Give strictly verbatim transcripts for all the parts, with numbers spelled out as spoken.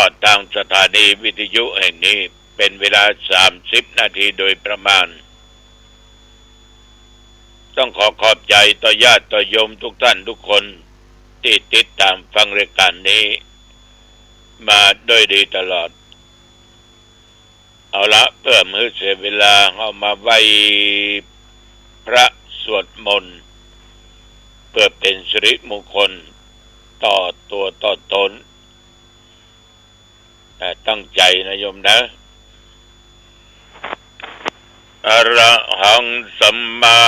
อดทางสถานีวิทยุแห่งนี้เป็นเวลาสามสิบนาทีโดยประมาณ ต้องขอขอบใจ๋ต่อญาติต่อโยมทุกท่านทุกคนตี้ติดต๋ามฟังรายก๋านนี้มาโดยดีตลอด เอาละ เปื้อบ่หื้อเสียเวลา เฮามาไหว้พระสวดมนต์ เปื้อเป๋นสิริมงคลต่อตั๋วต่อต๋น อ่า ตั้งใจ๋นะโยมนะ อะระหังสัมมา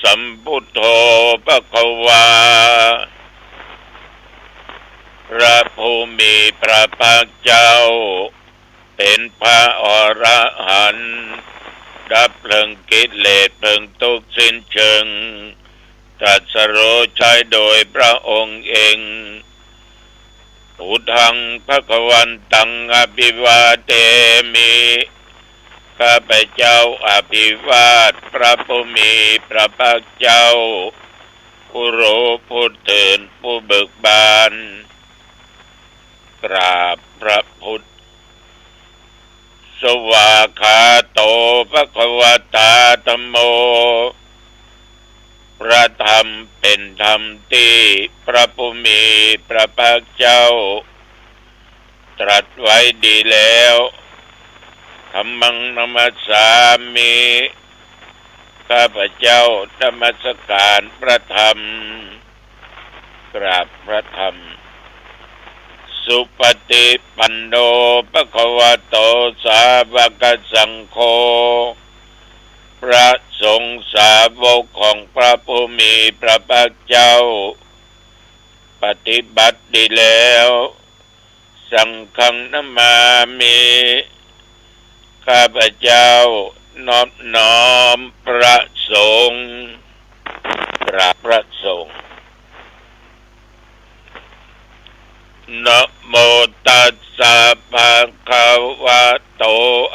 สัมพุทโธภะคะวา พระผู้มีพระภาคเจ้า เป๋นพระอรหันต์ ดับเพลิงกิเลสเพลิงทุกข์สิ้นเชิง ตรัสรู้ใช้โดยพระองค์เอง พุทธังภะคะวันตังอะภิวาเทมิ ข้าพเจ้าอภิวาทพระผู้มีพระภาคเจ้า ผู้รู้ผู้ตื่นผู้เบิกบาน กราบพระพุทธ สวากขาโตภะคะวะตาธัมโม พระธรรมเป๋นธรรมตี้พระผู้มีพระภาคเจ้า ตรัสไว้ดีแล้ว ธัมมังนะมัสสามิ ข้าพเจ้านมัสการพระธรรม กราบพระธรรม สุปฏิปันโนภะคะวะโตสาวกสังโฆ พระสงฆ์สาวกของพระผู้มีพระภาคเจ้า ปฏิบัติดีแล้ว สังฆังนะมามิ ข้าพเจ้านอบน้อมพระสงฆ์ กราบพระสงฆ์ นะโมตัสสะภะคะวะโต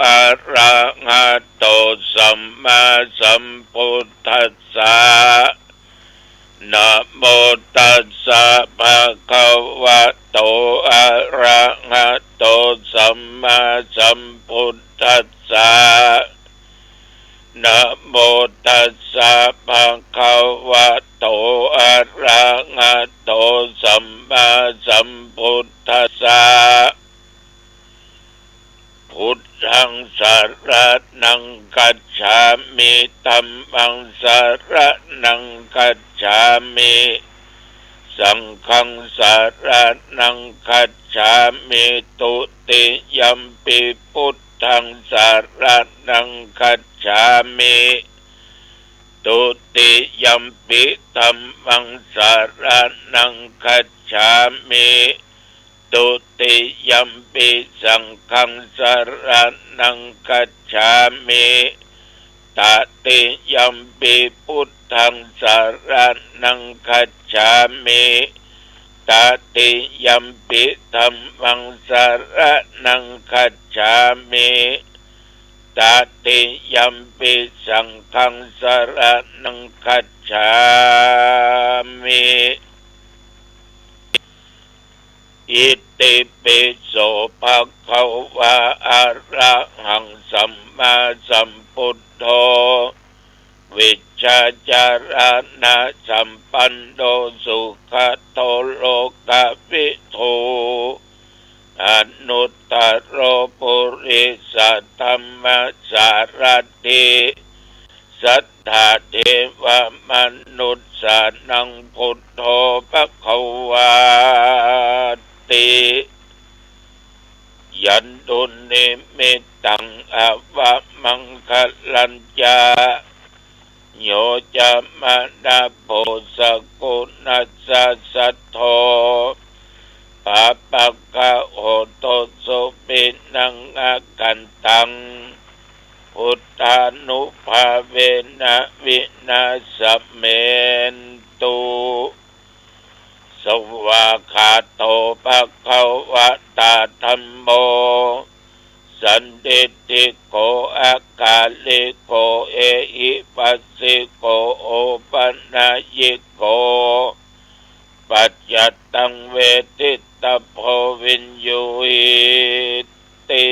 อะระหะโต สัมมาสัมพุทธัสสะ นะโมตัสสะภะคะวะโต อะระหะโต สัมมาสัมพุทธัสสะ นะโมตัสสะภะคะวะโต อะระหะโต สัมมาสัมพุทธัสสะ พุทธังสะระณังคัจฉามิ ธัมมังสะระณังคัจฉามิ สังฆังสะระณังคัจฉามิ ทุติยัมปิพุทธังสะระณังคัจฉามิ ทุติยัมปิธัมมังสะระณังคัจฉามิ ทุติยัมปิสังฆังสะระณังคัจฉามิ ตติยัมปิพุทธังสะระณังคัจฉามิ ตติยัมปิธัมมังสะระณังคัจฉามิ ตติยัมปิสังฆังสะระณังคัจฉามิ อิติปิโสภะคะวะ อะระหังสัมมาสัมพุทโธ วิชชาจารณะสัมปันโน สุขะโตโลกะวิทู อนุตตะโรปุริสะธัมมะสารถิ สัทธาเทวะมนุสสานังพุทโธภะคะวาติ ยันตุนิมิตตังอะวะมังคะลัญจะ โยจะมะนะโพสะกุณัสสะสัทโธ ปาปะกะโหตุสสุปิณังอะกันตัง พุทธานุภาเวนะวินาสเมนตุ สวากขาโตภะคะวะตาธัมโม สันทิฏฐิโก อะกาลิโก เอหิปัสสิโก โอปะนะยิโก ปัจจัตตังเวทิตตะโพ วิญญู วิตติ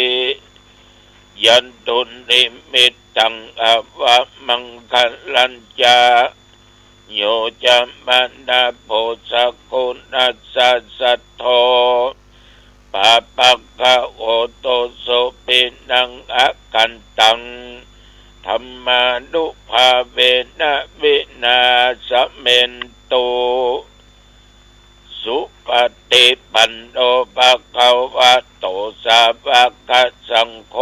ยันตุนิมิตตัง อวมังคะลัญจะ โย จะมะนะโพ สักขุณัสสะ สัทโธ ปาปะกะโห ตุสุขินัง อกันตัง ธัมมานุภาเวนะ วินาสเมนตุ สุปะติปันโน ภะคะวะโต สาวะกะสังโฆ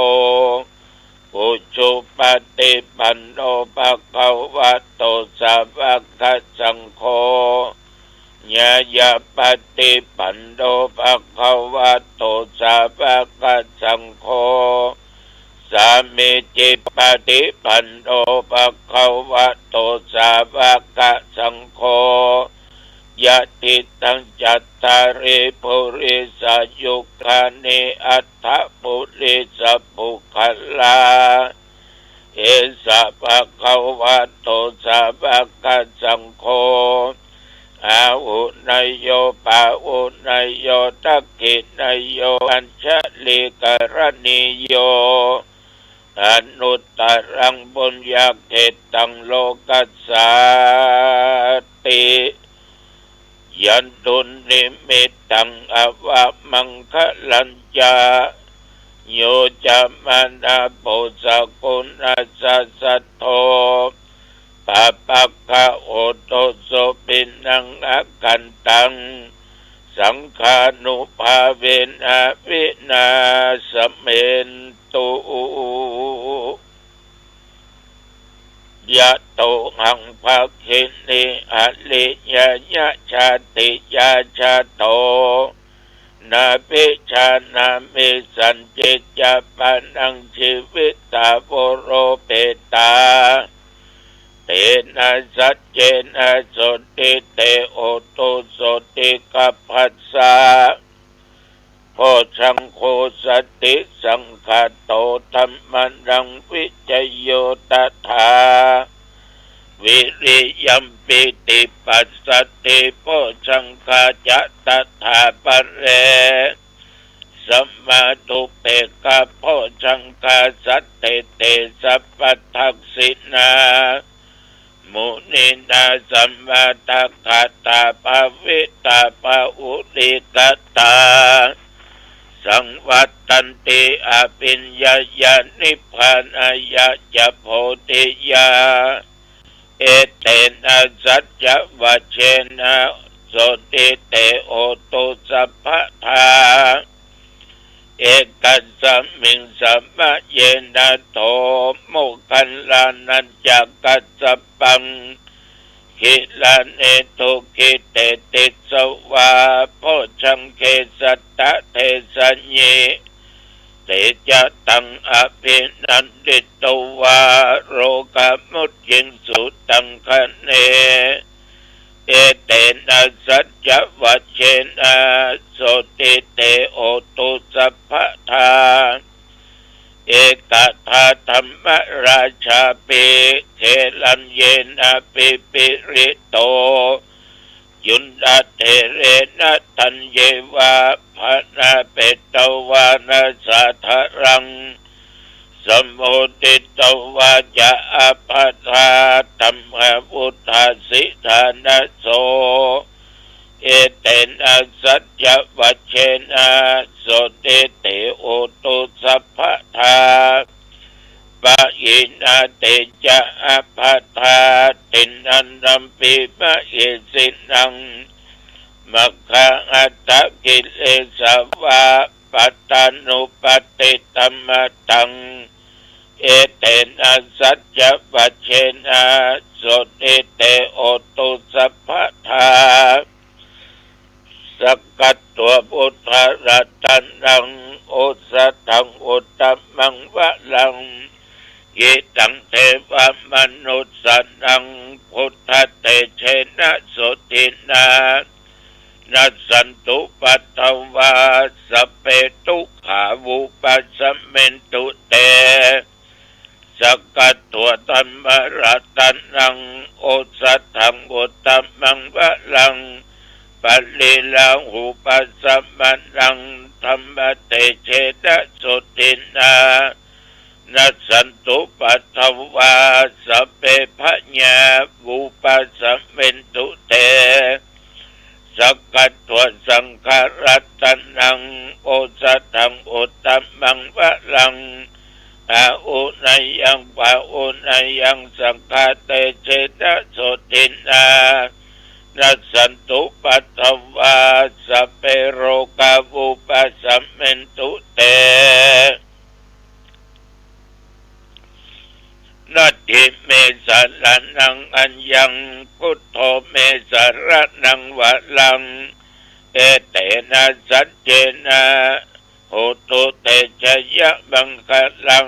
อุจุปะติปันโน ภะคะวะโต สาวะกะสังโฆ ญาญาปะติปันโน ภะคะวะโต สาวะกะสังโฆ สามีจิปะติปันโน ภะคะวะโต สาวะกะสังโฆ ยะติตัง จัตตาริ ปุริสายุคานิ อัตถะปุริสะปุคคลา เอสะ ภะคะวะโต สาวะกะสังโฆ อาหุเนยโย ปาหุเนยโย ทักขิเนยโย อัญชลีกะรณีโย อนุตตะรัง ปุญญาเขตตัง โลกัสสาติ ยันตุนิมิตตัง อวมังคะลัญจะ โย จะมะนะโพ สักขุณัสสะ สัทโธ ปาปะกะโห ตุสุขินัง อกันตัง สังฆานุภาเวนะ วินาสเมนตุ ยะโตหัง ภักขินี อริยญา ชาติญา ชาโต นาภิชานามิ สัญญิญญาปะนัง จีวิตา โวโรเปตา เตนะ สัจเจนะ โสตติ เต โหตุ โสตติ กัพพะสสะ โพชฌังโค สติสังคาโต ธัมมานัง วิจโย ตถา วิริยัม ปีติ ปัสสะทธิ โพชฌังคาจะ ตถาปะเร สมาธุปเปกขา โพชฌังคา สัตถิติ สัพพะทักขิณา มุนีนา สมาทักขาตา ภาวิตา บาหุลีกตา สังวัตตันติ อภิญญายา นิพพานายาจะ โพธิยา เอเตนะ สัจจวัจเจนะ โสตติ เต โหตุ สัพพะทา เอกัสสมิง สมะเยนะ โถ โมคคัลลานัญจะ กัสสปัง กิลาเนทุกขิเต ติสสะวา โพชฌังเข สัตตะเทสะญิ เตจะตัง อภินันดิตวา โรกามุจจิงสุตังคะเน เอเตนะ สัจจวัจเจนะ โสตติ เต โหตุ สัพพะทา เอกทาธัมมราชาปิ เกลัญเยนะ ปิปิริโต จุณฑะเถเรนะ ธัญเยวา ภะนาเปตวานะ สาธารัง สมโมทิตวาจะ อัพพะทาธัมมาวุฏฐาสิทานะโส เอเตนะ สัจจวัจเจนะ โสตติ เต โหตุ สัพพะทา ปะหินา เตจะ อัพพะทา ทินนันนัมปิ มะเหสินัง มัคคะหัตถะกิเลสวา ปัตตานุปัตติตัมมะตัง เอเตนะ สัจจวัจเจนะ โสตติ เต โหตุ สัพพะทา สักกัตวา พุทธะรัตนัง โอสถัง อุตตมังวะรัง หิตัง เทวะมนุสสานัง พุทธะเตเจนะ โสตถินา นัสสันตุปัตถวา สัพเพ ทุกขา วุปัสสะเมนตุ เต สักกัตวา ธัมมะรัตนัง โอสถัง อุตตมังวะรัง ป ปะลีลาหูปะสะมะนัง ธัมมะเตเจนะโสตินะ นัสสันตุปัทวา สัพเพ พยา หูปะสะเมนตุเต สักขะตวา สังฆะรัตะนัง โอสะถัง อุตตะมัง วะรัง อาหุเนยัง ปาหุเนยัง สังฆะเตเจนะโสตินะ นัสสันตุปัทวา สัพเพ โรกา หูปะสะเมนตุเต นัตถิเม สะระณัง อัญญัง พุทโธ เม สะระณัง วะรัง เอเตนะ สัจเจนะ โหตุ เตชะยะ มังคะลัง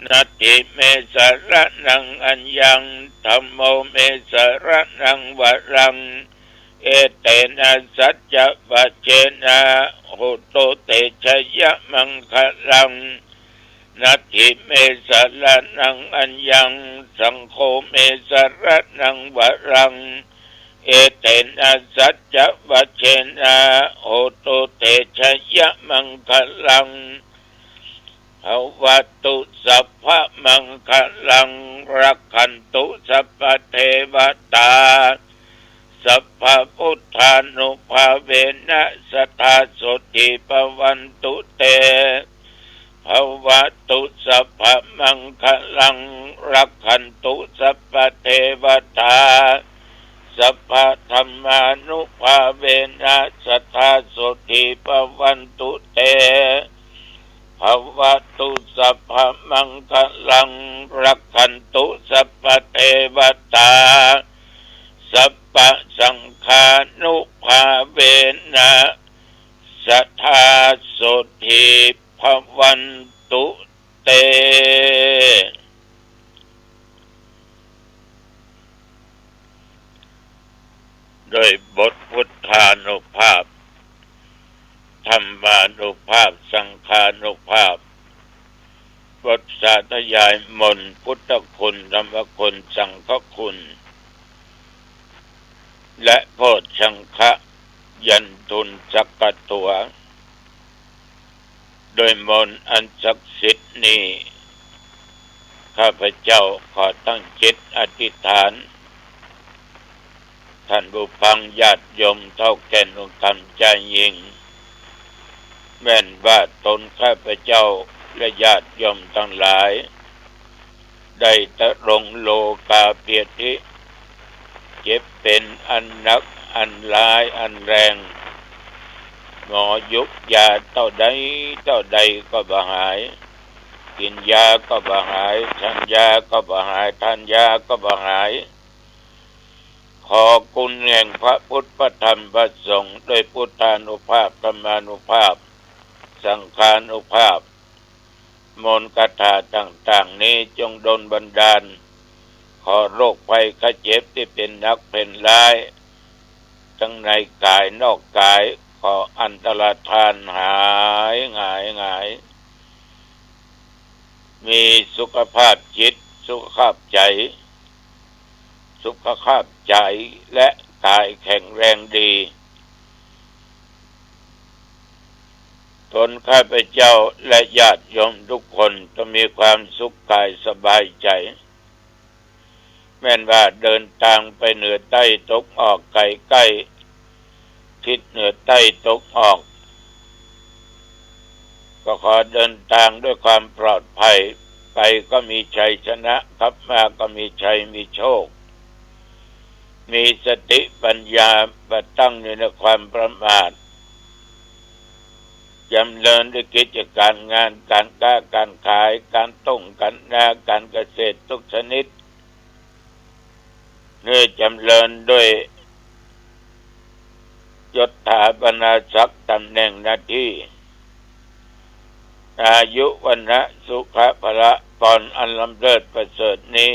นัตถิเม สะระณัง อัญญัง ธัมโม เม สะระณัง วะรัง เอเตนะ สัจจะวะเจนะ โหตุ เตชะยะ มังคะลัง นัตถิเม สะระณัง อัญญัง สังโฆ เม สะระณัง วะรัง เอเตนะ สัจจะวะเจนะ โหตุ เตชะยะ มังคะลัง ภะวะตุ สัพพะมังคะลัง รักขันตุ สัพพะเทวะตา สัพพะพุทธานุภาเวนะ สะทา โสตถี ภะวันตุ เต ภะวะตุ สัพพะมังคะลัง รักขันตุ สัพพะเทวะตา สัพพะธัมมานุภาเวนะ สะทา โสตถี ภะวันตุ เต ภะวะตุ สัพพะมังคะลัง รักขันตุ สัพพะเทวะตา สัพพะสังฆานุภาเวนะ สะทา โสตถี ภะวันตุ เต โดยบทพุทธานุภาพ ธัมมานุภาพ สังฆานุภาพ บทสาธยายมนต์ พุทธคุณ ธรรมคุณ สังฆคุณ และโพชฌังคะยันตุนสักกะตั๋ว โดยมนต์อันศักดิ์สิทธิ์นี้ ข้าพเจ้าขอตั้งจิตอธิษฐาน ท่านผู้ฟังญาติโยมเฒ่าแก่หนุ่มกำชายญิง แม่นว่าตนข้าพเจ้าและญาติโยมตังหลาย ได้ตรงโรคาพยาธิ เจ็บเป๋นอันหนักอันร้ายอันแรง หมอยุบยาเต้าใดเต้าใดก็บ่หาย กิ๋นยาก็บ่หาย ฉันยาก็บ่หาย ทานยาก็บ่หาย ขอคุณแห่งพระพุทธพระธรรมพระสงฆ์ ด้วยพุทธานุภาพ ธรรมานุภาพ สังฆานุภาพ มนต์คาถาต่างๆ นี้จงดลบันดาล ขอโรคภัยไข้เจ็บตี้เป๋นหนักเป๋นร้าย ทั้งในกายนอกกาย ขออันตรธานหายหงายหงาย มีสุขภาพจิต สุขภาพใจ๋ สุขภาพใจ๋และกายแข็งแรงดี ตนข้าพเจ้าและญาติโยมทุกคนต้องมีความสุขกายสบายใจ๋ แม่นว่าเดินตางไปเหนือใต้ตกออกไกลใก้ ทิศเหนือใต้ตกออก ก็ขอเดินตางด้วยความปลอดภัย ไปก็มีชัยชนะ กลับมาก็มีชัยมีโชค มีสติปัญญาบ่ตั้งอยู่ในความประมาท จ๋ำเริญด้วยกิจก๋านงาน ก๋านก๊าก๋านขาย ก๋านต้งก๋านนา ก๋านเกษตรทุกชนิด เนื้อจ๋ำเริญด้วยยศถาบรรณาศักดิ์ต๋ำแหน่งหน้าตี้ อายุ วรรณะ สุขะ พละ พรอันล้ำเลิศประเสริฐนี้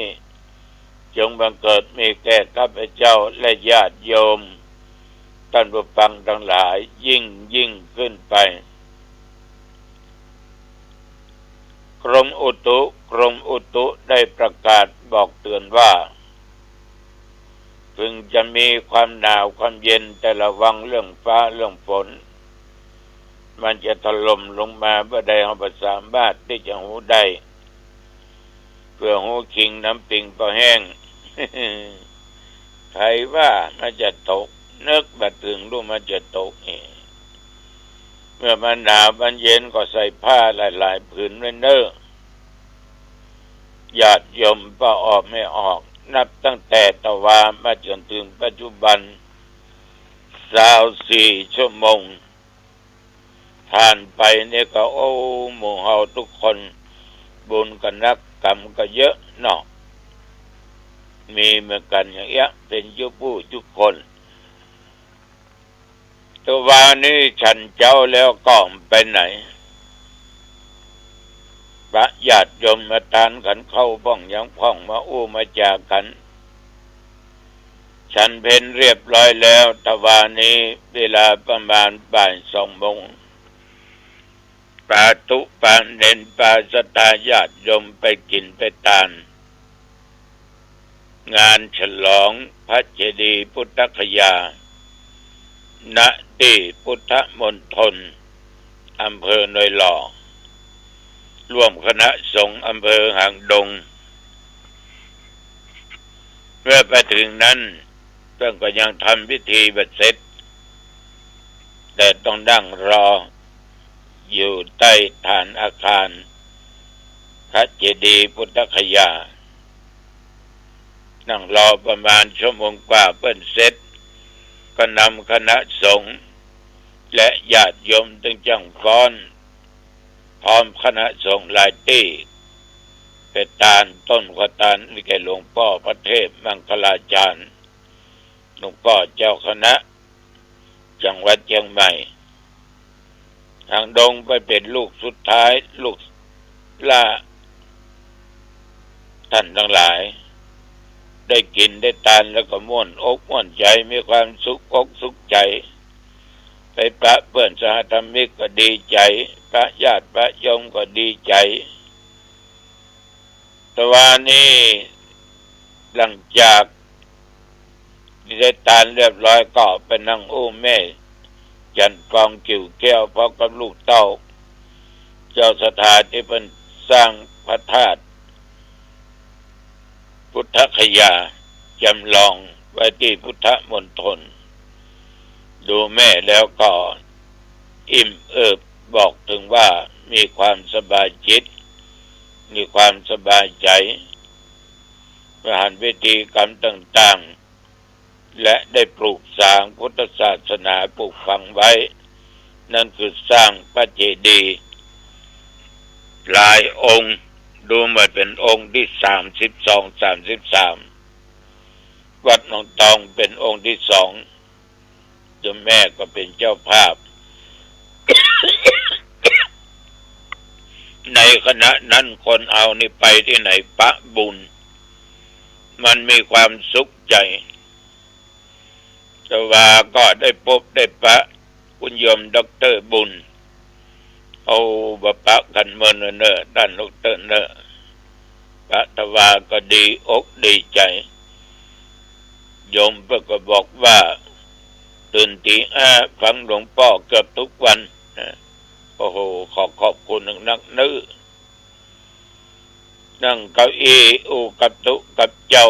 จงบังเกิดมีแก่ข้าพเจ้าและญาติโยม ต้านผู้ฟังตังหลายยิ่งยิ่งขึ้นไป กรมอุตุ กรมอุตุได้ประกาศบอกเตือนว่า เถิงจะมีความหนาวความเย็น แต่ระวังเรื่องฟ้าเรื่องฝน มันจะถล่มลงมาบ่ได้ เฮาบ่สามารถตี้จะฮู้ได้ เปื้อฮู้คิงน้ำปิงปอแห้ง ใผว่ามันจะตก นึกบ่เถิงลูกมันจะตกเอง เมื่อมันหนาวมันเย็นก็ใส่ผ้าหลายๆ ผืนไว้เน่อ ญาติโยมป้าออกแม่ออก นับตั้งแต่ตะวามาจ๋นเถิงปัจจุบัน ซาวสี่ชั่วโมง ผ่านไปนี่ก็ โอ้ หมู่เฮาทุกคน บุญก็นัก กรรมก็เยอะเนาะ มีเหมือนกั๋นอย่างเอี้ย เป๋นจุ๊ผู้จุ๊คน ตะวานี้ฉันเจ๊าแล้วก็ไปไหน ปะญาติโยมมาตานกั๋นเข้าบ้องหยังพ่อง มาอู้มาจ๋ากั๋น ฉันเพลเรียบร้อยแล้ว ตะวานี้เวลาประมาณบ่ายสองโมง ปาตุ๊ปาเณร ปาศรัทธาญาติโยมไปกิ๋นไปตาน งานฉลองพระเจดีย์พุทธคยา ณ ตี้พุทธมณฑล อำเภอดอยหล่อ ร่วมคณะสงฆ์อำเภอหางดง เมื่อไปเถิงนั้น เปิ้นก็ยังทำพิธีบ่เสร็จ แต่ต้องนั่งรออยู่ใต้ฐานอาคารพระเจดีย์พุทธคยา นั่งรอประมาณชั่วโมงกว่า เปิ้นเสร็จ ก็นำคณะสงฆ์และญาติโยมตึงจ้างฟ้อน พร้อมคณะสงฆ์หลายตี้ ไปตานต้นขอตาน นี่แก่หลวงป้อพระเทพมังคลาจารย์ หลวงป้อเจ้าคณะจังหวัดเจียงใหม่ หางดงไปเป๋นลูกสุดท้าย ลูกหล้า ต้านตังหลาย ได้กิ๋นได้ตานแล้วก็ม่วนอกม่วนใจ๋ มีความสุขอกสุขใจ๋ ไปปะเปื้อนสหธรรมิกก็ดีใจ๋ ปะญาติปะโยมก็ดีใจ๋ ตะวานี้หลังจากได้ตานเรียบร้อยก็ไปนั่งอู้แม่จันทร์ฟองกิ่วแก้ว พร้อมกับลูกเต้า เจ้าศรัทธาตี้เปิ้นสร้างพระธาตุพุทธคยาจ๋ำลองไว้ตี้พุทธมณฑล ดูแม่แล้วก็อิ่มเอิบ บอกเถิงว่ามีความสบายจิต มีความสบายใจ๋ ประหันพิธีกรรมต่างๆ และได้ปลูกสร้างพุทธศาสนาปลูกฝังไว้ นั่นคือสร้างพระเจดีย์หลายองค์ ดูเหมือนเป๋นองค์ตี้สามสิบสอง สามสิบสาม วัดหนองตองเป๋นองค์ตี้สอง โยมแม่ก็เป๋นเจ้าภาพ ในขณะนั้นคนเฮานี่ไปตี้ไหนปะบุญ มันมีความสุขใจ๋ ตะวาก็ได้ปบได้ปะคุณโยมด็อกเตอร์บุญ เอาบ่ปะกั๋นเมินเน่อ ต้านด็อกเตอร์เน่อ ปะตะวาก็ดีอกดีใจ๋ โยมเปิ้นก็บอกว่า ตื่นตี๋ห้าฟังหลวงป้อเกือบทุกวัน โอ้โห ขอขอบคุณนักเน่อ นั่งเก้าอี้อู้กับตุ๊กับเจ้า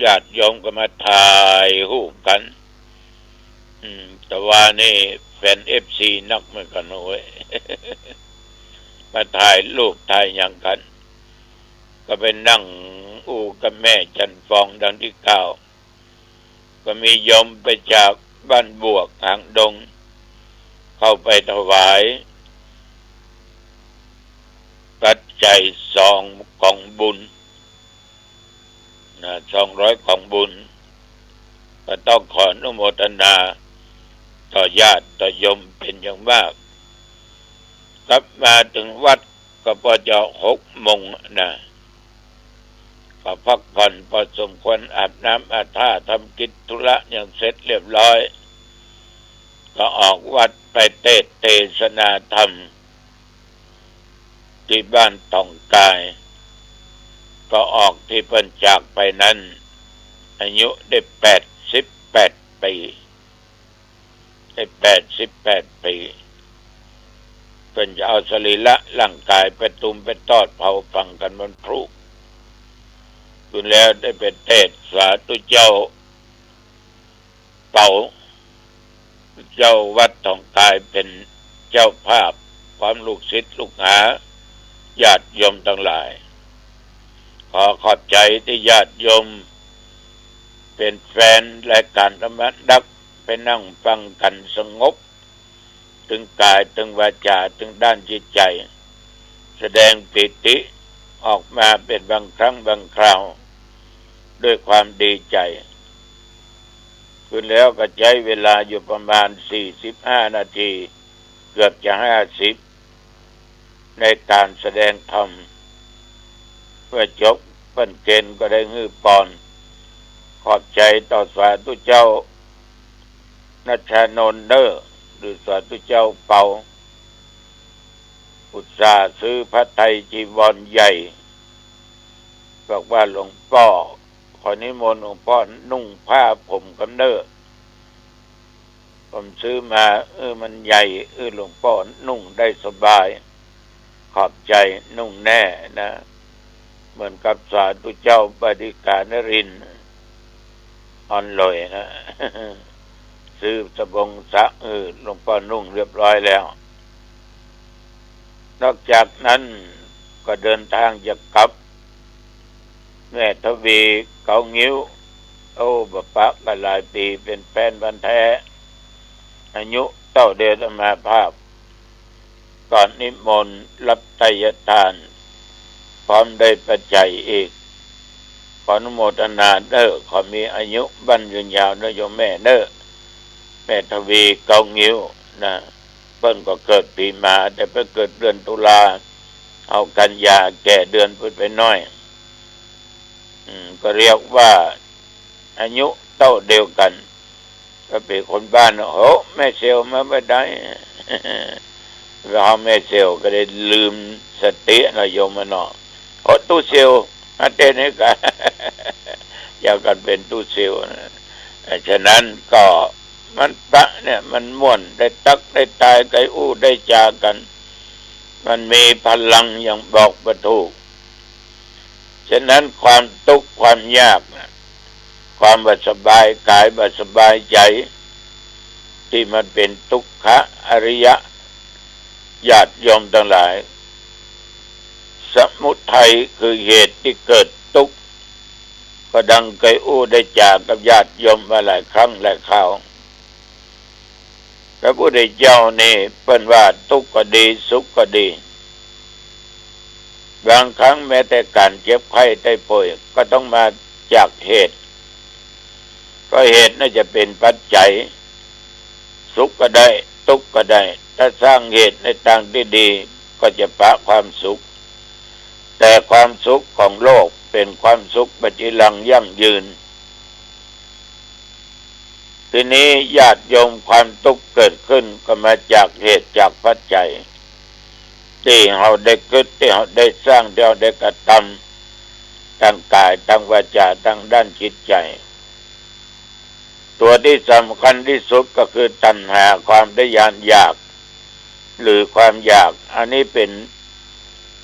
ญาติโยมก็มาถ่ายฮูปกั๋น อืม ตะวานี้แฟนเอฟซีนักเหมือนกั๋นเว้ย มาถ่ายรูปถ่ายหยังกั๋น ก็ไปนั่งอู้กับแม่จันทร์ฟองดังตี้กล่าว ก็มีโยมไปจากบ้านบวกหางดง เข้าไปถวายปัจจัยซองของบุญ นะ ซองร้อยของบุญ ก็ต้องขออนุโมทนาต่อญาติต่อโยมเป๋นอย่างมาก กลับมาเถิงวัด ก็ปอจะหกโมงนะ ก็พักผ่อนปอสมควร อาบน้ำอาบท่า ทำกิจธุระหยังเสร็จเรียบร้อย ก็ออกวัดไปเตสน์เตสนาธรรม ตี้บ้านต่องกาย ก็ออกตี้เปิ้นจากไปนั้น อายุได้แปดสิบแปดปี ได้แปดสิบแปดปี เปิ้นจะเอาสรีระร่างก๋ายไปตุ้มไปตอดเผาฝังกั๋นวันพรุ่ง ขึ้นแล้วได้ไปเตสน์สาธุเจ้าเปา เจ้าวัดหนองก๋ายเป๋นเจ้าภาพ พร้อมลูกศิษย์ลูกหา ญาติโยมตังหลาย ขอขอบใจ๋ตี้ญาติโยมเป๋นแฟนรายก๋านธรรมะ ได้ไปนั่งฟังกั๋นสงบ ตึงก๋ายตึงวาจาตึงด้านจิตใจ๋ แสดงปีติออกมาเป๋นบางครั้งบางคราว ด้วยความดีใจ๋ ขึ้นแล้วก็ใจ๊เวลาอยู่ประมาณสี่สิบห้านาที เกือบจะห้าสิบ ในก๋านแสดงธรรม เมื่อจบเปิ้นเกณฑ์ก็ได้หื้อปอน ขอบใจ๋ต่อสาธุเจ้านัชชานนท์เน่อ หรือสาธุเจ้าเปา อุตส่าห์ซื้อผ้าไตรจีวรใหญ่ บอกว่า หลวงป้อ ขอนิมนต์หลวงป้อนุ่งผ้าผมกำเน่อ ผมซื้อมา เออ มันใหญ่ เออ หลวงป้อนุ่งได้สบาย ขอบใจ๋ นุ่งแน่นะ เหมือนกับสาธุเจ้าบาสิกานรินทร์ อ่อนหล่อยนะ ซื้อสบงสะ เออ หลวงป้อนุ่งเรียบร้อยแล้ว นอกจากนั้นก็เดินทางจะกลับ แม่ทวีเกางิ้ว โอ้ บ่ปะกั๋นหลายปี๋ เป๋นแฟนพันธุ์แท้ อายุเต้าเดียวอาตมาภาพ ก็นิมนต์รับไตรยทาน พร้อมได้ปัจจัยอีก ขออนุโมทนาเน่อ ขอมีอายุมั่นยืนยาวเน่อโยมแม่เน่อ แม่ทวีเกางิ้วนะ เปิ้นก็เกิดปี๋หมา แต่เปิ้นเกิดเดือนตุลา เอากันยา แก่เดือนเปิ้นไปหน้อย อืม ก็เรียกว่าอายุเต้าเดียวกั๋น ก็เป๋นคนบ้าน โห แม่เสี่ยวมาบ่ได้ ว่าแม่เสี่ยวก็ได้ลืมสตินะโยมเนาะ โห ตุ๊เสี่ยว มาแต่ไหนกั๋น เจ้ากั๋นเป๋นตุ๊เสี่ยวนะ ฉะนั้นก็มันปะเนี่ย มันม่วน ได้ตั๊กได้ตาย ได้อู้ได้จ๋ากั๋น มันมีพลังอย่างบอกบ่ถูก ฉะนั้นความตุ๊กข์ความยากนะ ความบ่สบายก๋ายบ่สบายใจ๋ ตี้มันเป๋นตุ๊กขะอริยะ ญาติโยมตังหลาย สมุทัยคือเหตุตี้เกิดตุ๊กข์ ก็ดังเกยอู้ได้จ๋ากับญาติโยมมาหลายครั้งหลายคราว พระพุทธเจ้านี่เปิ้นว่าตุ๊กข์ก็ดี สุขก็ดี บางครั้งแม้แต่ก๋านเจ็บไข้ได้ป่วยก็ต้องมาจากเหตุ เพราะเหตุน่าจะเป๋นปัจจัย สุขก็ได้ ตุ๊กข์ก็ได้ ถ้าสร้างเหตุในตางตี้ดีก็จะปะความสุข แต่ความสุขของโลกเป๋นความสุขปัจจิรังยั่งยืน ทีนี้ญาติโยมความตุ๊กข์เกิดขึ้นก็มาจากเหตุจากปัจจัย ตี้เฮาได้กึ๊ด ตี้เฮาได้สร้าง ตี้เฮาได้กระตำ ตางก๋าย ตางวาจา ตางด้านจิตใจ๋ ตั๋วตี้สำคัญตี้สุดก็คือตัณหา ความทะยานอยาก หรือความอยาก อันนี้เป๋น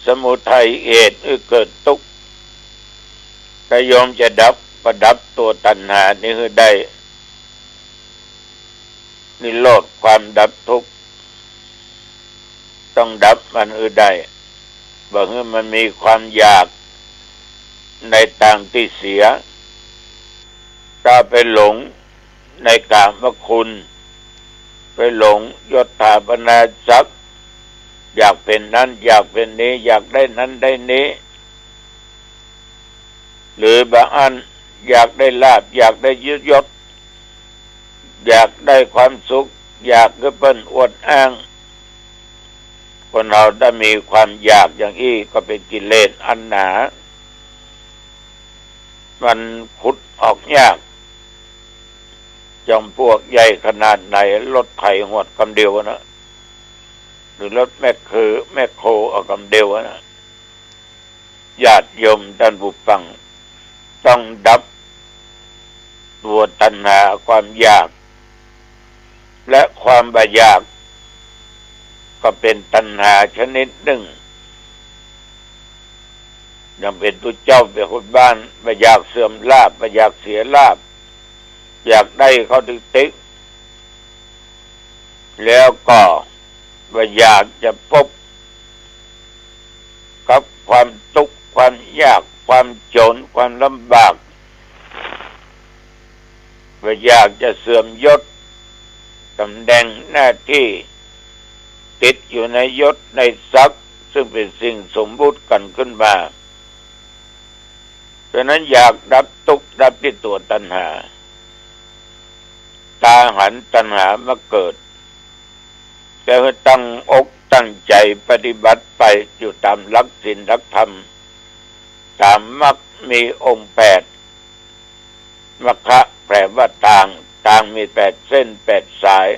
สมุทัยเหตุหื้อเกิดตุ๊กข์ ถ้าโยมจะดับ ก็ดับตั๋วตัณหานี้หื้อได้ นิโรธความดับทุกข์ ต้องดับมันหื้อได้ บ่หื้อมันมีความอยากในตางตี้เสีย ถ้าไปหลงในกามคุณ ไปหลงยศถาบรรดาศักดิ์ อยากเป๋นนั้น อยากเป๋นนี้ อยากได้นั้นได้นี้ หรือบางอันอยากได้ลาภ อยากได้ยศ อยากได้ความสุข อยากหื้อเปิ้นอวดอ้าง คนเฮาถ้ามีความอยากอย่างอี้ก็เป๋นกิเลสอันหนา มันขุดออกยาก จอมปลวกใหญ่ขนาดไหน รถไถหวดกำเดียวนะ หรือรถแมคเคอร์ แมคโครเอากำเดียวนะ ญาติโยมต้านผู้ฟัง ต้องดับ ตัวตัณหาความอยาก และความบ่อยาก ก็เป๋นตัณหาชนิดนึ่ง อย่างเป๋นตุ๊เจ้าเป๋นคนบ้าน บ่อยากเสื่อมลาภ บ่อยากเสียลาภ อยากได้เข้าติ๊กๆ แล้วก็บ่อยากจะปบกับความตุ๊กข์ ความยาก ความจ๋น ความลำบาก บ่อยากจะเสื่อมยศ ต๋ำแหน่งหน้าตี้ ติดอยู่ในยศในศักดิ์ ซึ่งเป๋นสิ่งสมมุติกั๋นขึ้นมา ฉะนั้นอยากดับตุ๊กข์ดับตี้ตั๋วตัณหา ตาหันตัณหามาเกิด แต่หื้อตั้งอกตั้งใจ๋ปฏิบัติไปอยู่ต๋ามหลักศีลหลักธรรม ต๋ามมรรคมีองค์แปด มรรคแปลว่าตาง ตางมีแปดเส้นแปดสาย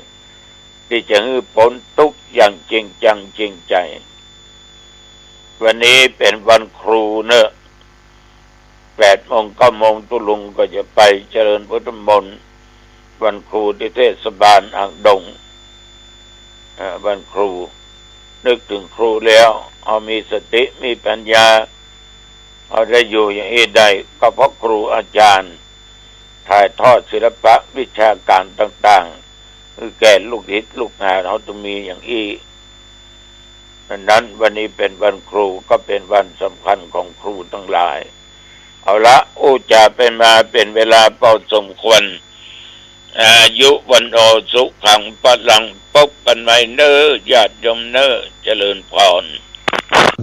ตี้จะหื้อป๊นตุ๊กข์อย่างจริงจังจริงใจ๋ วันนี้เป๋นวันครูเนาะ แปดโมงเก้าโมงตุ๊ลุงก็จะไปเจริญพุทธมนต์ วันครูตี้เทศบาลอ่างดง เอ่อ วันครู นึกเถิงครูแล้ว เฮามีสติ มีปัญญา เฮาได้อยู่อย่างอี้ได้ ก็เพราะครูอาจ๋ารย์ ถ่ายทอดศิลปะวิชาก๋านต่างๆ หื้อแก่ลูกศิษย์ลูกหาเฮาต้องมีอย่างอี้ ดังนั้นวันนี้เป๋นวันครู ก็เป๋นวันสำคัญของครูตังหลาย เอาละ อู้จ๋าไปมาเป๋นเวลาพอสมควร อายุ วัณโณ สุขัง พลัง ปบกั๋นใหม่เนาะ ญาติโยมเนาะ เจริญพร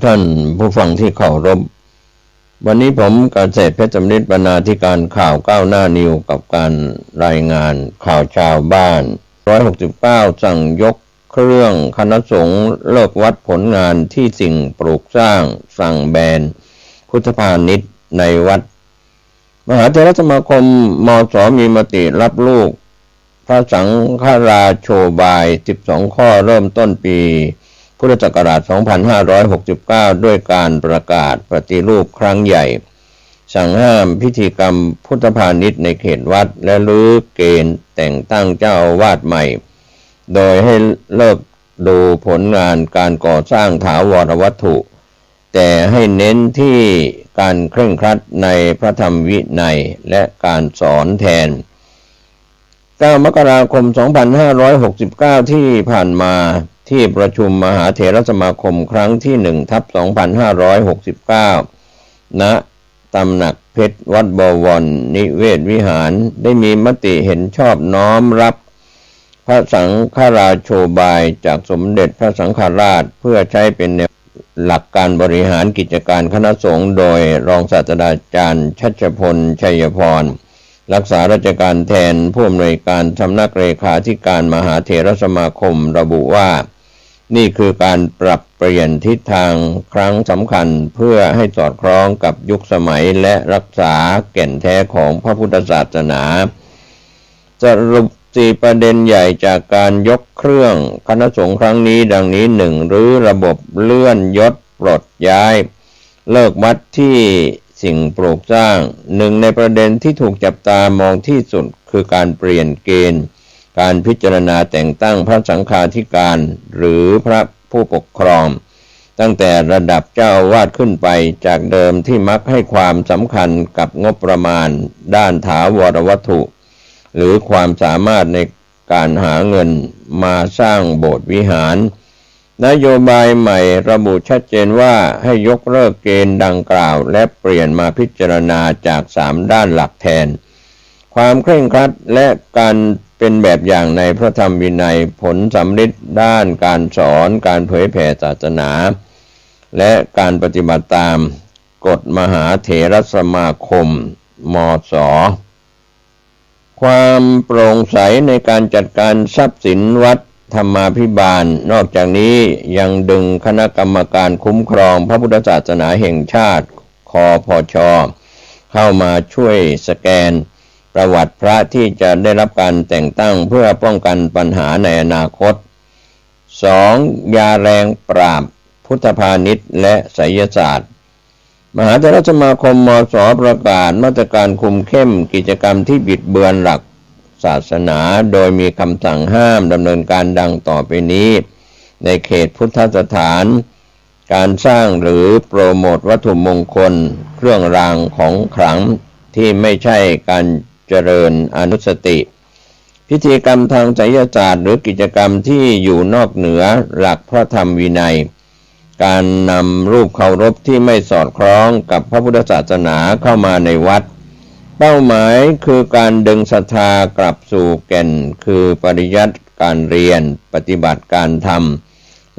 ท่านผู้ฟังตี้เคารพ วันนี้ผมเกษตรเพชรสำริด บรรณาธิการข่าวก้าวหน้านิวส์ กับก๋านรายงานข่าวชาวบ้าน ร้อยหกสิบเก้า สั่งยกเครื่องคณะสงฆ์เลิกวัดผลงานตี้สิ่งปลูกสร้าง สั่งแบนพุทธพาณิชย์ในวัด มหาเถรสมาคม มส มีมติรับลูกพระสังฆราโชบาย สิบสอง ข้อ เริ่มต้นปีพุทธศักราช สองพันห้าร้อยหกสิบเก้า ด้วยการประกาศปฏิรูปครั้งใหญ่ สั่งห้ามพิธีกรรมพุทธพาณิชย์ในเขตวัด และรื้อเกณฑ์แต่งตั้งเจ้าอาวาสใหม่ โดยให้เลิกดูผลงานการก่อสร้างถาวรวัตถุ แต่ให้เน้นที่การเคร่งครัดในพระธรรมวินัยและการสอนแทน เก้า มกราคม สองพันห้าร้อยหกสิบเก้า ที่ผ่านมา ที่ประชุมมหาเถรสมาคมครั้งที่หนึ่งทับสองพันห้าร้อยหกสิบเก้า ณ ตำหนักเพชรวัดบวรนิเวศวิหาร ได้มีมติเห็นชอบน้อมรับพระสังฆราโชบายจากสมเด็จพระสังฆราช เพื่อใช้เป็นแนวหลักการบริหารกิจการคณะสงฆ์ โดยรองศาสตราจารย์ชัชพล ชัยพร รักษาราชการแทนผู้อำนวยการสำนักเลขาธิการมหาเถรสมาคม ระบุว่า นี่คือการปรับเปลี่ยนทิศทางครั้งสำคัญ เพื่อให้สอดคล้องกับยุคสมัยและรักษาแก่นแท้ของพระพุทธศาสนา สรุปสี่ประเด็นใหญ่จากการยกเครื่องคณะสงฆ์ครั้งนี้ ดังนี้ หนึ่ง รื้อระบบเลื่อนยศปลดย้าย เลิกวัดตี้สิ่งปลูกสร้าง หนึ่ง ในประเด็นที่ถูกจับตามองที่สุด คือการเปลี่ยนเกณฑ์การพิจารณาแต่งตั้งพระสังฆาธิการ หรือพระผู้ปกครอง ตั้งแต่ระดับเจ้าอาวาสขึ้นไป จากเดิมที่มักให้ความสำคัญกับงบประมาณด้านถาวรวัตถุ หรือความสามารถในการหาเงินมาสร้างโบสถ์วิหาร นโยบายใหม่ระบุชัดเจนว่าให้ยกเลิกเกณฑ์ดังกล่าว และเปลี่ยนมาพิจารณาจากสามด้านหลักแทน ความเคร่งครัดและการเป็นแบบอย่างในพระธรรมวินัย ผลสำริดด้านการสอน การเผยแผ่ศาสนา และการปฏิบัติตามกฎมหาเถรสมาคม มส ความโปร่งใสในการจัดการทรัพย์สินวัดธรรมาภิบาล นอกจากนี้ยังดึงคณะกรรมการคุ้มครองพระพุทธศาสนาแห่งชาติ คปช เข้ามาช่วยสแกนประวัติพระที่จะได้รับการแต่งตั้ง เพื่อป้องกันปัญหาในอนาคต สอง ยาแรงปราบพุทธพาณิชย์และไสยศาสตร์ มหาเถรสมาคม มส ประกาศมาตรการคุมเข้มกิจกรรมที่บิดเบือนหลักศาสนา โดยมีคำสั่งห้ามดำเนินการดังต่อไปนี้ ในเขตพุทธสถาน การสร้างหรือโปรโมทวัตถุมงคล เครื่องรางของขลังที่ไม่ใช่การเจริญอนุสติ พิธีกรรมทางไสยศาสตร์หรือกิจกรรมที่อยู่นอกเหนือหลักพระธรรมวินัย การนำรูปเคารพที่ไม่สอดคล้องกับพระพุทธศาสนาเข้ามาในวัด เป้าหมายคือการดึงศรัทธากลับสู่แก่น คือปริยัติการเรียน ปฏิบัติการธรรม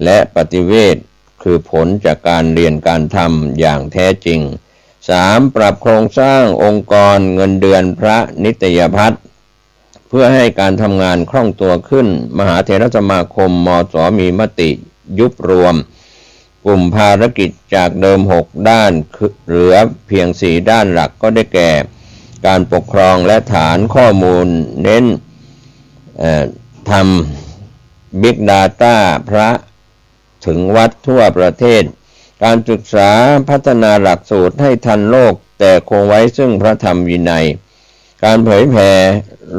และปฏิเวท คือผลจากการเรียนการธรรมอย่างแท้จริง สาม ปรับโครงสร้างองค์กรเงินเดือนพระนิตยพัฒน์ เพื่อให้การทำงานคล่องตัวขึ้น มหาเถรสมาคม มส มีมติยุบรวมกลุ่มภารกิจจากเดิมหกด้าน คือเหลือเพียงสี่ด้านหลัก ก็ได้แก่ การปกครองและฐานข้อมูล เน้น เอ่อ ทำ Big Data พระ ถึงวัดทั่วประเทศ การศึกษาพัฒนาหลักสูตรให้ทันโลก แต่คงไว้ซึ่งพระธรรมวินัย การเผยแผ่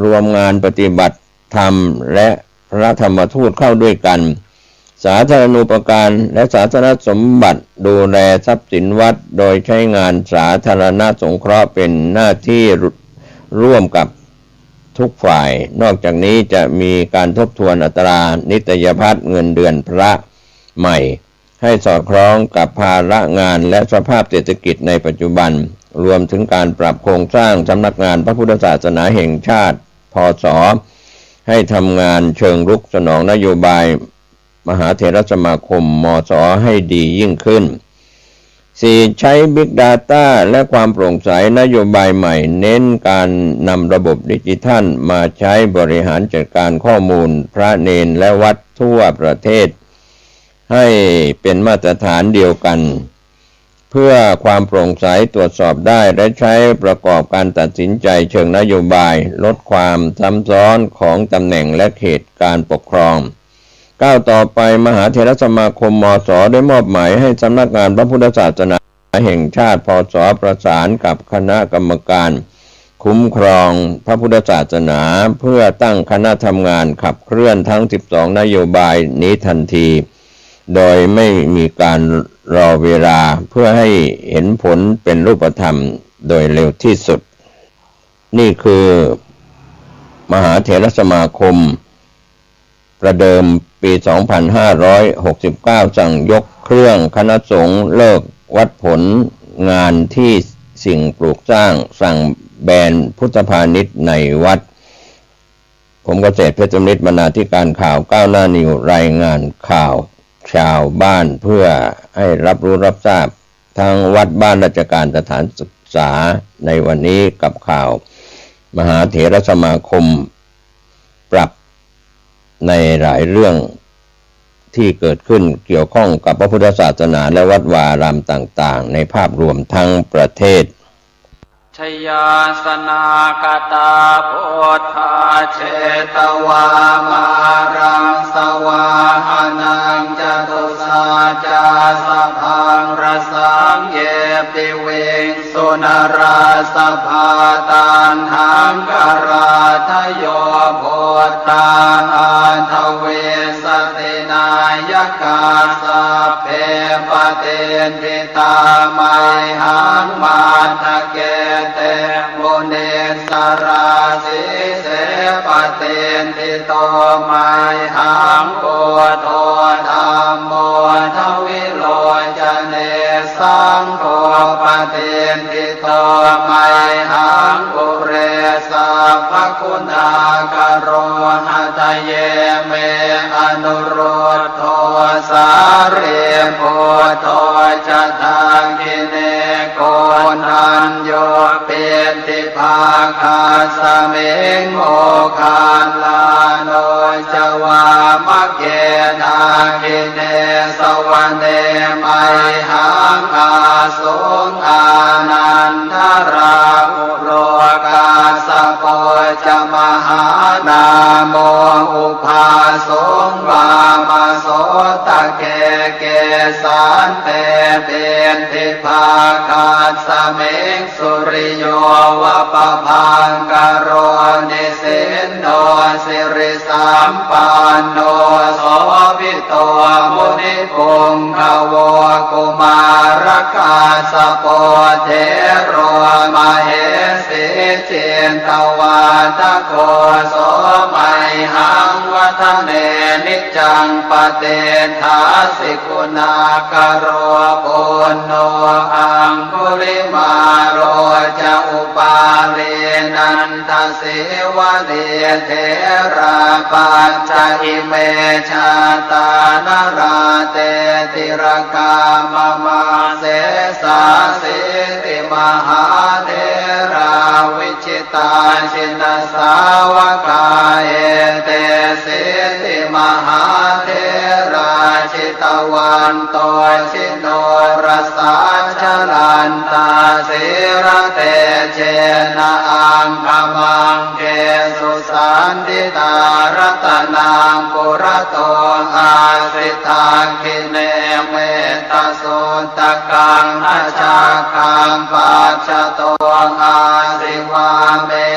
รวมงานปฏิบัติธรรมและพระธรรมทูตเข้าด้วยกัน สาธารณูปการและศาสนสมบัติ ดูแลทรัพย์สินวัด โดยใช้งานสาธารณสงเคราะห์เป็นหน้าที่ร่วมกับ ทุกฝ่าย นอกจากนี้จะมีการทบทวนอัตรานิตยพัฒน์เงินเดือนพระใหม่ ให้สอดคล้องกับภาระงานและสภาพเศรษฐกิจในปัจจุบัน รวมถึงการปรับโครงสร้างสำนักงานพระพุทธศาสนาแห่งชาติ พศ ให้ทำงานเชิงรุกสนองนโยบาย มหาเถรสมาคม มส ให้ดียิ่งขึ้น สี่ ใช้ Big Data และความโปร่งใส นโยบายใหม่เน้นการนำระบบดิจิทัลมาใช้บริหารจัดการข้อมูลพระเณรและวัดทั่วประเทศ ให้เป็นมาตรฐานเดียวกัน เพื่อความโปร่งใส ตรวจสอบได้ และใช้ประกอบการตัดสินใจเชิงนโยบาย ลดความซ้ำซ้อนของตำแหน่งและเขตการปกครอง ก้าวต่อไป มหาเถรสมาคม มส ได้มอบหมายให้สำนักงานพระพุทธศาสนาแห่งชาติ พศ ประสานกับคณะกรรมการคุ้มครองพระพุทธศาสนา เพื่อตั้งคณะทำงานขับเคลื่อนทั้งสิบสองนโยบายนี้ทันที โดยไม่มีการรอเวลา เพื่อให้เห็นผลเป็นรูปธรรมโดยเร็วที่สุด นี่คือมหาเถรสมาคม ประเดิมปีสองพันห้าร้อยหกสิบเก้า สั่งยกเครื่องคณะสงฆ์ เลิกวัดผลงานที่สิ่งปลูกสร้าง สั่งแบนพุทธพาณิชย์ในวัด ผมเกษตรเพชรสำริด บรรณาธิการข่าวก้าวหน้านิวส์ รายงานข่าวชาวบ้านเพื่อให้รับรู้รับทราบ ทั้งวัด บ้าน ราชการ สถานศึกษา ในวันนี้กับข่าวมหาเถรสมาคมปรับในหลายเรื่องที่เกิดขึ้นเกี่ยวข้องกับพระพุทธศาสนาและวัดวาอารามต่างๆ ในภาพรวมทั้งประเทศ ชยาสนากตา พุทธา เชตวา มารัง สวาหนัง จตุสัจจาสพัง รสัง เย ปิวิง สุ นราสภา ตัณหัง คราทโย พุทธา อาทวิสสติ นายกา สัพเพ ปฏิฏฐิตา ไมหัง มัทธเก เต มุนิสสารา สีเส ปฏิฏฐิโต ไมหัง พุทโธ ธัมโม ทวิโลจเน สังโฆ ปฏิฏฐิโต ไมหัง อุเร สัพพคุณากโร หัตถเย เม อนุรุทโธ สารีปุตโธ จะ ทักขิเน โกณฑัญโญ ปิณฑิภาคัสมิง โมคคัลลาโน จะ วามเก ทักขิเน สวเน ไมหัง อาสุง อานันทราหุโล กัสสโป จะ มหานาโม อุบาสุง วามโสตะเก เก sante piṭṭhibhāgasmiṃ suriyo va pabhaṅkaro nisinno sirisampanno sobhi to munipuṅgavo. Kumārakassapo thero mahesī cittavādako so mayhaṃ vadane niccaṃ patiṭṭhāsi guṇākaro. Puṇṇo aṅgulimālo ca upālī nanda sīvalī therā pañca ime jātā nalāṭe tilakā mama. Sesāsīti mahātherā vijitā jinasāvakā etesīti mahātherā jitavanto ji norasā jalantā sīlatejena aṅgamaṅgesu saṇṭhitā. Ratanaṃ purato āsi dakkhiṇe mettasuttakaṃ dhajaggaṃ pacchato āsi vāme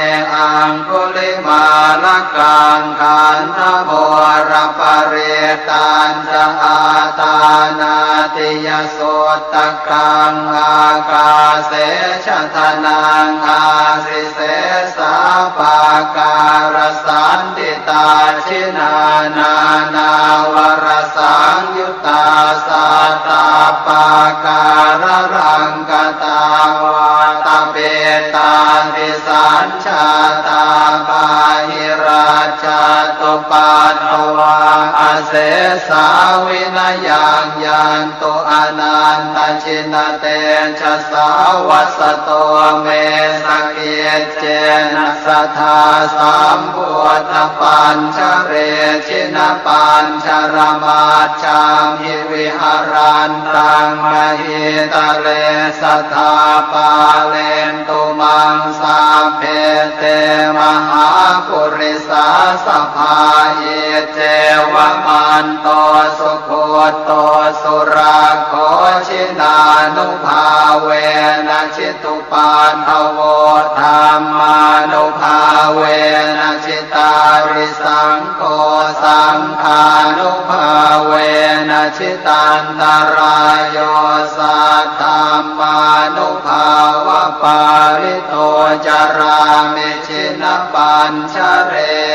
aṅgulimālakaṃ. Khandhamoraparittañ ca āṭānāṭiyasuttakaṃ ākāse chadanaṃ āsi sesā pākārasaṇṭhitā. Jinā nānāvarasaṃyuttā sattappākāralaṅkatā vātapittādisañ jātā bāhirajjhattupaddavā asesā vinayaṃ yantu anantajinatejasā. Vasato me sakiccena sadā sambuddhapañjare jinapañjaramajjhamhi viharantaṃ mahītale sadā pālentu maṃ sabbe te mahāpurisāsabhā. Iccevamanto sugutto surakkho jinānubhāvena jitu paddavo dhammānubhāvena jitārisaṅgho saṅghānubhāvena jitantarāyo saddhammānubhāvapālito carāmi jinapañjareti.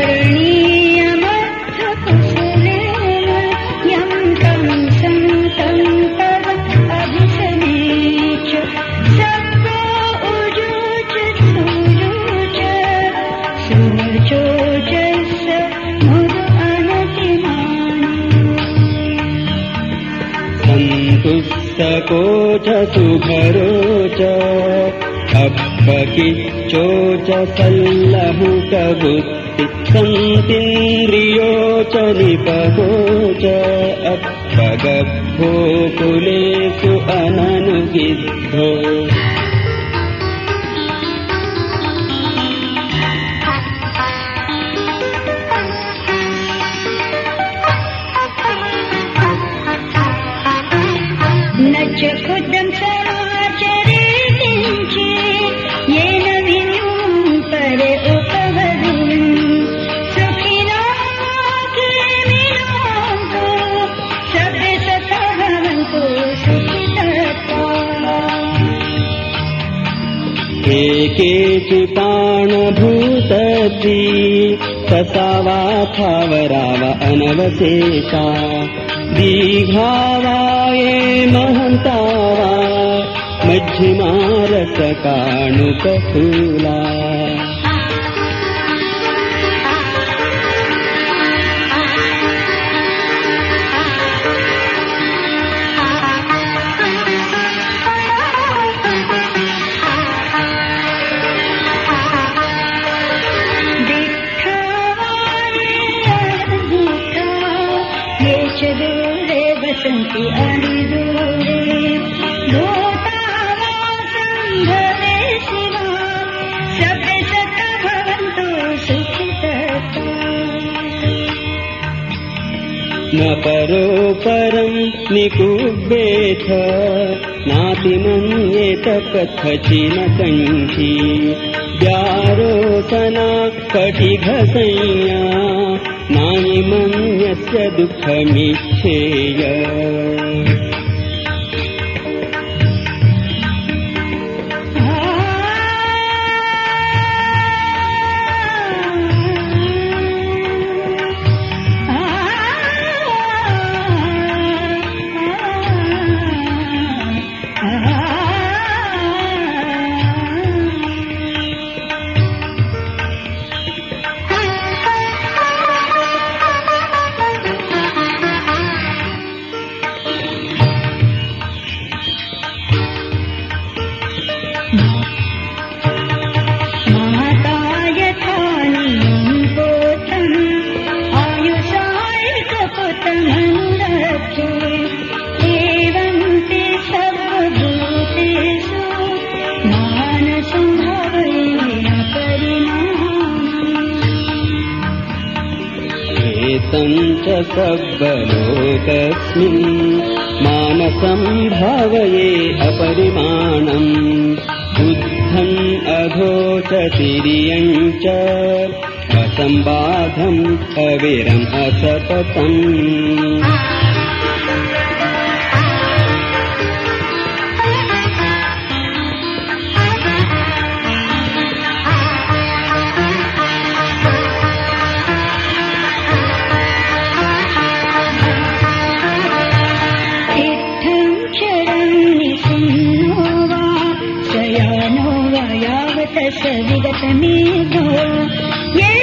करणीयमथ कुशलेन यं तं सन्तं पदमभिसमेच्छ। सत्त्वो उजू च सुरुचि सुवचो च स मुदु अनतिमानी। सन्तुष्टको च सुभरो च अप्पकिच्चो च सल्लहुकबुद् सन्तीन्द्रियो च निपको च अप्पगब्भो कुलेसु अननुगिद्धो। न च क्षुद्रं समाचरे किञ्चि येन विनुं परे उपवदुं। सुखिनो खेमिनो सब्बे सखा भवन्तु। केचिपाणभूतद्वी, ससा वा थावरा वा अनवसेका। दीघा वा ये महन्ता वा, मज्झिमा रसकाणुकफूला। दिट्ठा वा ये अद्भुता, ये च दूरे वसन्ति अणिदूरे। भूता वा सम्भवेशिवा, सभ्यसत्ता भवन्तु सुखितत्ता। न परोपरं निकुब्बेथ, नातिमन्येत कथचिन कञ्चित्। व्यारोचना कटिघसंज्ञा, नायमन्यस्य दुःखमिच्छेय। माता यथा नियं पोतं, आयुषा एकपुटमनुरक्षेत्। एवं ते सर्वभूतेषु, मानसं भावये अपरिमाणम्। एतं च सब्बलोकस्मिन्, मानसं भावये अपरिमाणम्। ऊर्ध्वम् अधो च तिर्यञ्च, असम्बाधम् अविरम् असततम्। तिट्ठं चरं निसिन्नो वा, शयानो वा यावतस विगतमेधो। ये